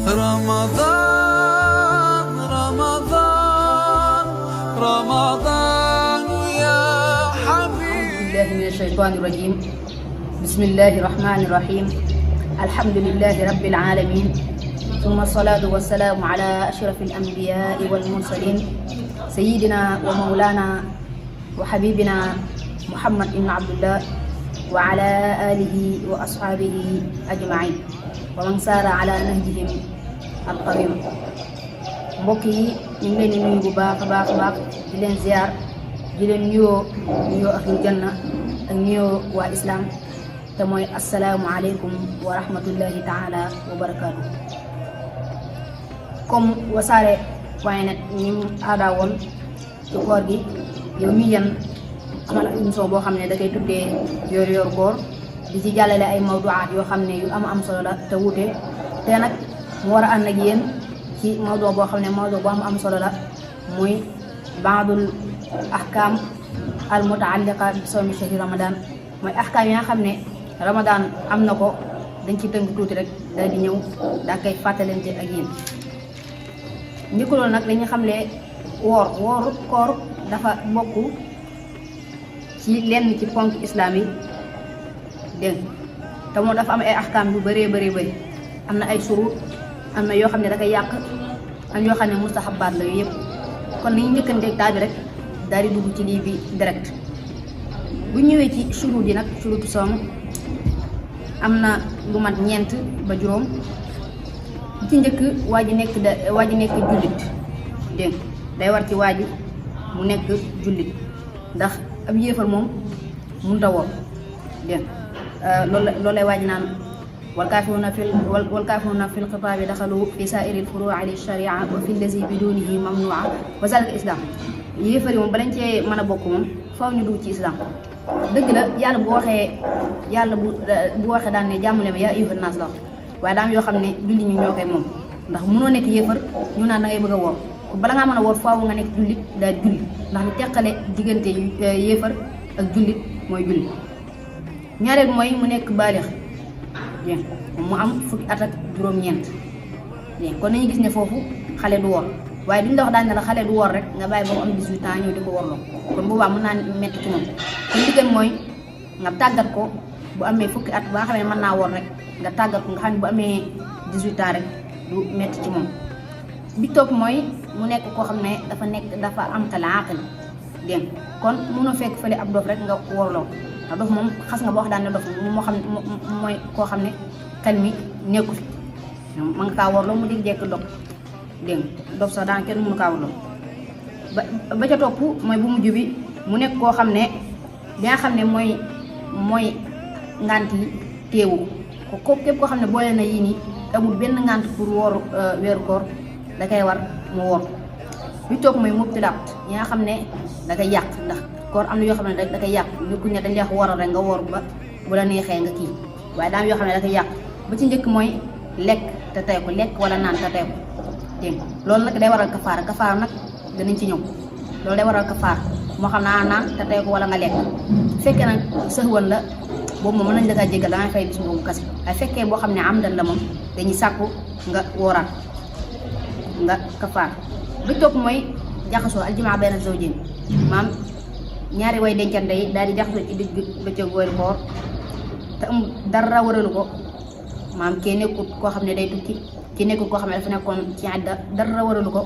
رمضان رمضان رمضان يا حبيبي. أعوذ بالله من الشيطان الرجيم. بسم الله الرحمن الرحيم. الحمد لله رب العالمين، ثم الصلاة والسلام على أشرف الأنبياء والمرسلين سيدنا ومولانا وحبيبنا محمد بن عبد الله وعلى آله وأصحابه أجمعين ومن سار على نهجهم القويم. mbokk yi ñu ngi leen di nuyu bu baax a baax di leen ziar di leen nuyoo ak janna ak nuyoo waa islam te mooy asalaamu aleykum wa rahmatullahi taala wa barakaatu. comme wassare.net ñi mu aadaa woon ci koor gi, yow mi yan amal ak émission boo xam ne da koy tuddee yor koor di ci jàllale ay mawduwaat yoo xam ne yu am solo la te wuute. te nag mu war a ànd ak yéen ci mawdu boo xam ne mawdu bu am solo la, muy baadul ahkaam al mutaalliqa bi sawmi shahri ramadan. mooy ahkaam yi nga xam ne ramadan am na ko, dañ ci tënk tuuti rek daal di ñëw daa koy fàttalante ak yéen. njëkk loolu nag dañuy xamle koor dafa bokk ci lenn ci ponk islam yi dégg te moom dafa am ay ahkaam yu bëree bëri. am na ay surut, am na yoo xam ne da koy yàq, am yoo xam ne mustahabaat la yooyu yëpp. kon li ñu njëkkanteeg taal bi rek daal di dugg ci lii bi direct. bu ñëwee ci surut yi nag, surutu soom am na lu mat ñeent ba juróom. ci njëkk waa ji nekk jullit dégg day war ci waa ji mu nekk jullit, ndax ab yéefar moom mënut a woor dégg loolu lay waaj naan والكافرون في الخطاب دخلوا في سائر الفروع للشريعة وفي الذي بدونه ممنوعة وذلك الإسلام. yéefar yi moom balañ cee mën a bokk moom faaw ñu dugg ci islam. dëgg la yàlla bu waxee daan ne jàmm leen yaa ayyuhan naas la wax, waaye daam yoo xam ne jullit ñi ñoo koy moom, ndax mënoo nekk yéefar ñu naan da ngay bëgg a woor. bala ngaa mën a woor faaw nga nekk jullit daal jullit, ndax li teqale diggante yéefar ak jullit mooy jullit. ñaareel mooy mu nekk baalix mu am fukki at ak juróom-ñeent. kon nañu gis ne foofu xale du woor, waaye duñ la wax daan ne la xale du woor rek nga bàyyi ba mu am 18 ans ñëw di ko worloo, kon boobaa mën naa metti ci moom. kon li gën mooy nga tàggat ko bu amee fukki at ba nga xam ne mën naa woor rek nga tàggat ko nga xam ne bu amee 18 ans rek du metti ci moom. bi topp mooy mu nekk koo xam ne dafa am xel àqil dégg kon mënoo fekk fële ab dof rek nga worloo. ndax dof moom xas nga boo wax daan ne dof moo xam mooy koo xam ne xel mi nekku fi, mën nga kaa warloo mu dig jekk dog dégg dof sax daan kenn mënu kaa warloo. ba ca topp mooy bu mujj bi mu nekk koo xam ne bi nga xam ne mooy ngant yi teewu ko képp koo xam ne boole na yii nii amul benn ngant pour woor weeru koor da koy war mu woor. bi topp mooy mubtilaat yi nga xam ne da koy yàq, ndax koor am na yoo xam ne da koy yàq. nekkuñ ne dañ lay wax wooral rek nga woor ba bu la neexee nga kii, waaye daam yoo xam ne da koy yàq. ba ci njëkk mooy lekk te tey ko, lekk wala naan te tey ko dégg loolu nag day waral kafaara nag danañ ci ñëw. loolu day waral kafaara moo xam naa naan te tey ko wala nga lekk. fekkee nag sëxwan la boobu moom mën nañ la kaa jéggal, dangay fay bis boobu kase. waaye fekkee boo xam ne am dan la moom dañuy sàkku nga wooraat nga kafaara. bi topp mooy jaxasoo aljimaa bayna zawjayn, maam ñaari way dencante yi daal di jaxasoo ci digg bëccëg weeru koor te am dara waralu ko, maam kii nekkut koo xam ne day tukki, kii nekkut koo xam ne dafa nekkoon ci àdda, dara waralu ko.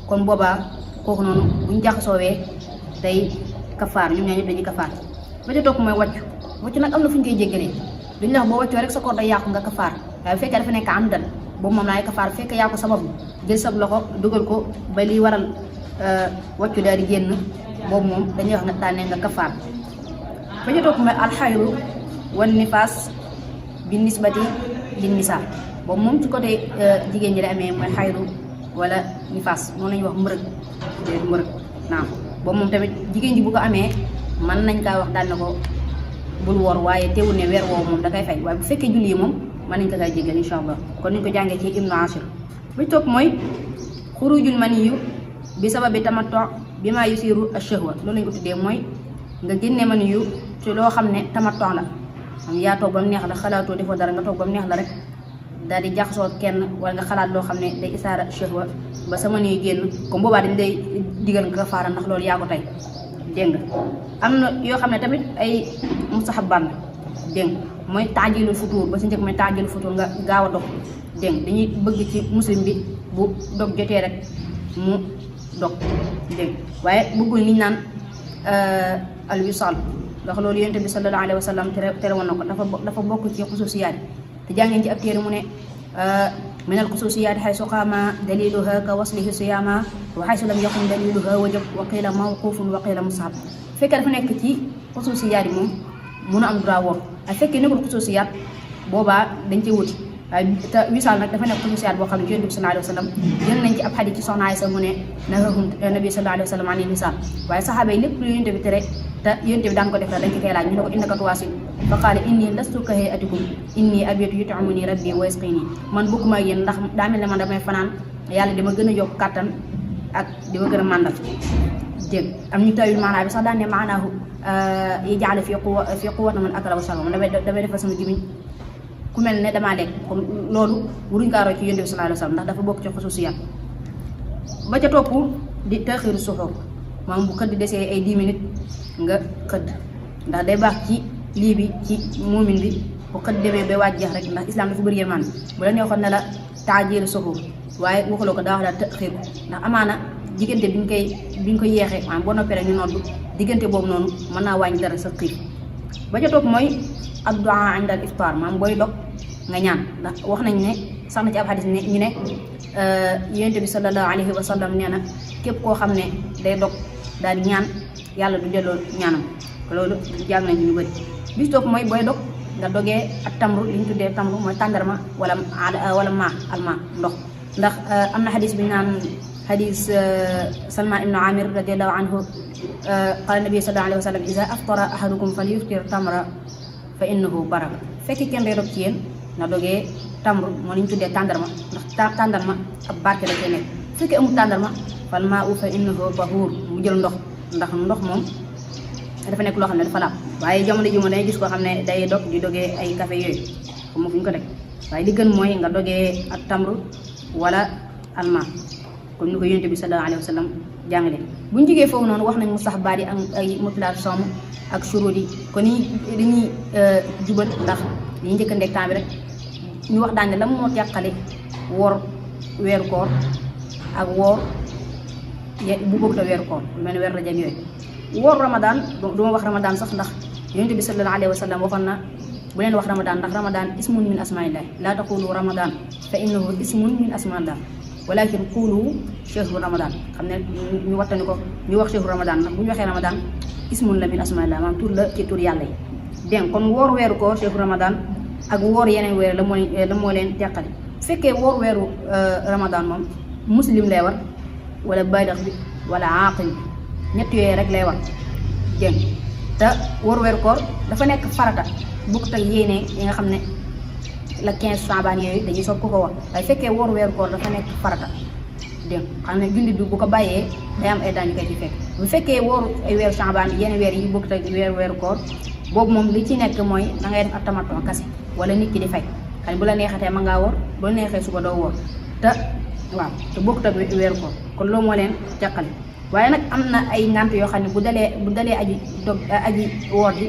kon boobaa kooku noonu buñ jaxasoowee day kafaar, ñoom ñaar ñëpp dañuy kafaar. ba ca topp mooy wàccu nag am na fu ñu koy jéggalee. duñ la wax boo wàccoo rek sa koor day yàqu nga kafaar, waaye bu fekkee dafa nekk am dan boobu moom laay kafaar. bu fekkee yaa ko sabab jël sab loxo dugal ko ba liy waral wàccu daal di génn, boobu moom dañuy wax nga tànnee nga kafaar. ba ca topp mooy alxayru wan nifaas bi nisbati lin nisaa. boobu moom ci côté jigéen ñi la amee, mooy xayru wala nifaas, moom lañuy wax mbërëg naam. boobu moom tamit jigéen ji bu ko amee mën nañ kaa wax daal na ko bul woor, waaye teewul ne weer woowu moom da koy fay. waaye bu fekkee julli yi moom mën nañ ko kaa jéggal insha allah. kon niñ ko jàngee ci Ibnu Ashir. bi topp mooy xurujul maniyu bi sababi tamattu bi maa yusiru ash-shahwa. loolu lañ ko tuddee mooy nga génne maniyu ci loo xam ne tamattu la, xam yaa toog ba mu neex la, xalaatoo defoo dara nga toog ba mu neex la rek daal di jaxasoo kenn wala nga xalaat loo xam ne day isaara shahwa ba sama nuy génn comme boobaa dañ day digal nga kafaara ndax loolu yaa ko tey dégg nga am na yoo xam ne tamit ay mustahabban la dégg nga mooy taajilul futuur ba si njëkk mooy taajilul futuur nga gaaw a dog dégg nga dañuy bëgg ci muslim bi bu dog jotee rek mu dog dégg waaye bëggul liñ naan al wisal ndax loolu yonent bi sallallahu alayhi wa sallam tere woon na ko dafa bokk ci xususiyaat te jàngeen ci ab téere mu ne min al xususiyaat xaysu qaama daliluha ka waslihi siyaama wa xaysu lam yakun daliluha wajab wa qila mawqufun wa qila mustahab fekkee dafa nekk ci xususiyaat yi moom mun a am droit woor ak fekkee nekkul xususiyaat boobaa dañ cee wuti waaye te wisaal nag dafa nekk xususiyaat boo xam ne yonent bi sallallahu alayhi wa sallam jël nañ ci ab xadis ci soxna Aysa mu ne nahahum nabi sallallahu alayhi wa sallam ani wisaal waaye saxaaba yi lépp lu yonent bi tere te yonent bi daan ko def la dañ ko koy laaj ñu ne ko innaka tuwaasil fa qaala inni lastu ka hayatikum inni abitu yut'imuni rabbi wa yasqini man bokkuma ak yéen ndax daa mel ne man damay fanaan yàlla dama gën a yokk kàttan ak dama gën a màndal dégg am ñu tawil maanaa bi sax daan ne maanaahu yaj'ala fi quwwati man akala wa shariba man damay defal sama gimiñ ku mel ne damaa lekk comme loolu waruñ kaa roy ci yonent bi sallallahu alayhi wa sallam ndax dafa bokk ci xususiyaat ba ca topp di taxiiru suxuur maanaam bu xëdd desee ay 10 minutes nga xëdd ndax day baax ci lii bi ci muumin bi bu xëdd demee ba waaj jeex rek ndax islam dafa bëri yërmande bu la neexoon ne la taajiiru suxuur waaye waxuloo ko daa wax daal taxiir ko ndax amaana diggante biñ ko yeexee maanaam boo noppee rek ñu noddu diggante boobu noonu mën naa wàññi dara sa xiif ba ca topp mooy ad-du'a 'inda al-iftar maanaam booy dog nga ñaan ndax wax nañ ne sax na ci ab xadis ne ñu ne yonent bi sallallahu alayhi wa sallam nee na képp koo xam ne day dog daal di ñaan yàlla du delloo ñaanam loolu jàng nañ ñu bëri bis topp mooy booy dog nga dogee ak tamru li ñu tuddee tamru mooy tàndarma wala alma ndox ndax am na xadis bi ñu naan xadis Salman ibnu Amir radiallahu anhu qala nabi sallallahu alayhi wa sallam iza aftara ahadukum falyuftir tamra fa innahu baraka fekk kenn day dog ci yéen na dogee tamru moo li ñu tuddee tàndarma ndax tàndarma ab barke la cee nekk fekkee amul tàndarma fal maa u fa innahu tahuur mu jël ndox ndax ndox moom dafa nekk loo xam ne dafa laab waaye jamono ji moom dañuy gis koo xam ne day dog di dogee ay café yooyu comme fu ñu ko teg waaye li gën mooy nga dogee ak tamru wala alma comme ni ko yonent bi sallallahu alayhi wa sallam jàngale bu ñu jógee foofu noonu wax nañ mustahabaat yi ak ay mutlaat somm ak shuruut yi kon ni dañuy jubal ndax dañuy njëkkanteeg temps bi rek ñu wax daan ne la moo teqale woor weeru koor ak woor bu bëgg ta weeru koor lu mel ne weer Rajab yooyu woor ramadan du ma wax ramadan sax ndax yonent bi sallallahu alayhi wa sallam waxoon na bu leen wax ramadan ndax ramadan ismun min asmaillah laa taqulu ramadan fa innahu ismun min asmaillah walakin qulu shahru ramadan xam ne ñu wattani ko ñu wax shahru ramadan nag bu ñu waxee ramadan ismun la min asmaillah maanaam tur la ci tur yàlla yi dégg kon woor weeru koor shahru ramadan ak woor yeneen weer la moo leen teqali fekkee woor weeru ramadan moom muslim lay war wala baadax bi wala aaqil bi ñett yooyu rek lay war dégg te woor weeru koor dafa nekk farata bokkut ak yéene yi nga xam ne la 15 Shaabaan yooyu dañuy soog ko war waaye fekkee woor weeru koor dafa nekk farata dégg xam ne jullit bi bu ko bàyyee day am ay daan yu koy ci fekk bu fekkee wooru ay weeru Shaabaan yeneen weer yi bokkut ak weeru koor boobu moom li ci nekk mooy da ngay def ak tamaton kase wala nit ki di fay xam ne bu la neexatee ma ngaa woor bu la neexee suba doo woor te waaw te bokkut ak weeru koor kon loolu moo leen jàqale waaye nag am na ay ngànt yoo xam ne bu dalee aji woor ji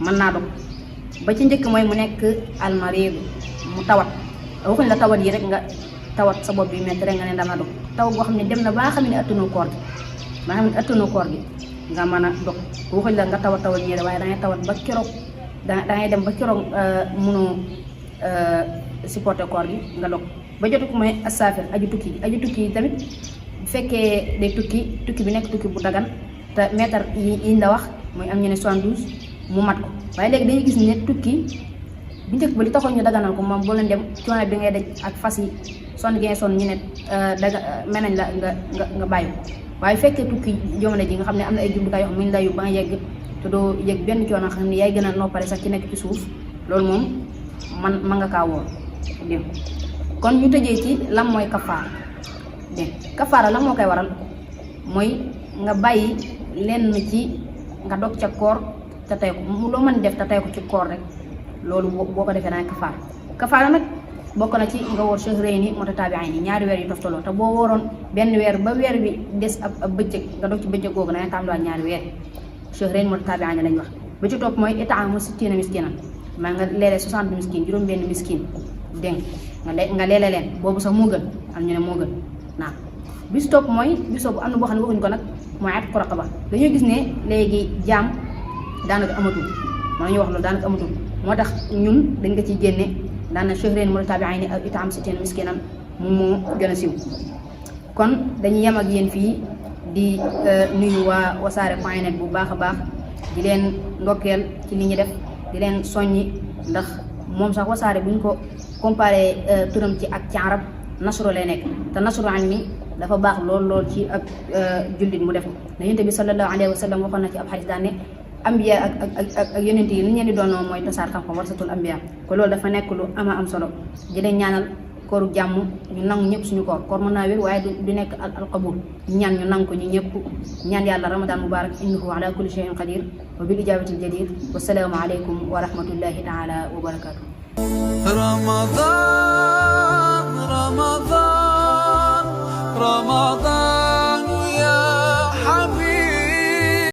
mën naa dog ba ci njëkk mooy mu nekk almariid mu tawat waxuñ la tawat yi rek nga tawat sa bopp bi metti rek nga ne dama dog taw boo xam ne dem na ba nga xam ne attanoo koor gi nga mën a dog waxuñ la nga tawat yi rek waaye dangay tawat ba keroog dangay dem ba keroog mënoo supporter koor gi nga dog ba jotu ko mooy asaafir aju tukki yi tamit bu fekkee day tukki bi nekk tukki bu dagan te meetar yi la wax mooy am ñu ne 72 mu mat ko waaye léegi dañuy gis ne tukki bu njëkk ba li taxoon ñu daganal ko moom boo leen dem coono bi ngay daj ak fas yi sonn gi ngay sonn ñu ne mel nañ la nga bàyyi ko waaye fekkee tukki jamono ji nga xam ne am na ay jumtukaay yoo xam ne dayu ba nga yegg te doo yëg benn coono xam ne yaay gën a noppale sax ci nekk ci suuf loolu moom man nga kaa woor dégg kon ñu tëjee ci lan mooy kafaara dégg kafaara lan moo koy waral mooy nga bàyyi lenn ci nga dog ca koor te tey ko loo mën def te tey ko ci koor rek loolu boo ko defee danga kafaara nag bokk na ci nga woor shahrayni mutataabi'ayni ñaari weer yu toftaloo te boo wooroon benn weer ba weer bi des ab bëccëg nga dog ci bëccëg googu na nga tàmbaliwaat ñaari weer shahrayni mutataabi'ayni lañ wax ba ci topp mooy it'aamu 60 miskinan maa nga leele 60 miskin juróom benn miskin dégg nga leele leen boobu sax moo gën am ñu ne moo gën naam bis topp mooy bis boobu am na boo xam ne waxuñu ko nag mooy atqu raqaba dañoo gis ne léegi jaam daanaka amatul moo nañu wax loolu daanaka amatul moo tax ñun dañ nga ciy génne daana shahrayni mutataabi'ayni ak it'aamu 60 miskinan moom moo gën a siiw kon dañuy yem ak yéen fii di nuyu waa wassare.net bu baax a baax di leen ndokkeel ci li ñu def di leen soññi ndax moom sax wasaare bu ñu ko comparé turam ci ak ci arab nasru lay nekk te nasru ilmi dafa baax lool ci ak jullit mu def na yonent bi sallallahu alayhi wa sallam waxoon na ci ab xadis daan ne ambiya ak yonent yi li ñu leen di doon mooy tasaar xam-xam warsatul ambiya ko loolu dafa nekk lu am solo di leen ñaanal kooru jàmm ñu nangu ñëpp suñu koor mën naa wér waaye du nekk al qabul ñaan ñu nangu ko ñu ñëpp ñaan yàlla ramadan mubarak innahu ala kulli shay'in qadir wa bil ijabati al jadir wassalaamu alaykum wa rahmatullahi taala wa barakatuh رمضان رمضان رمضان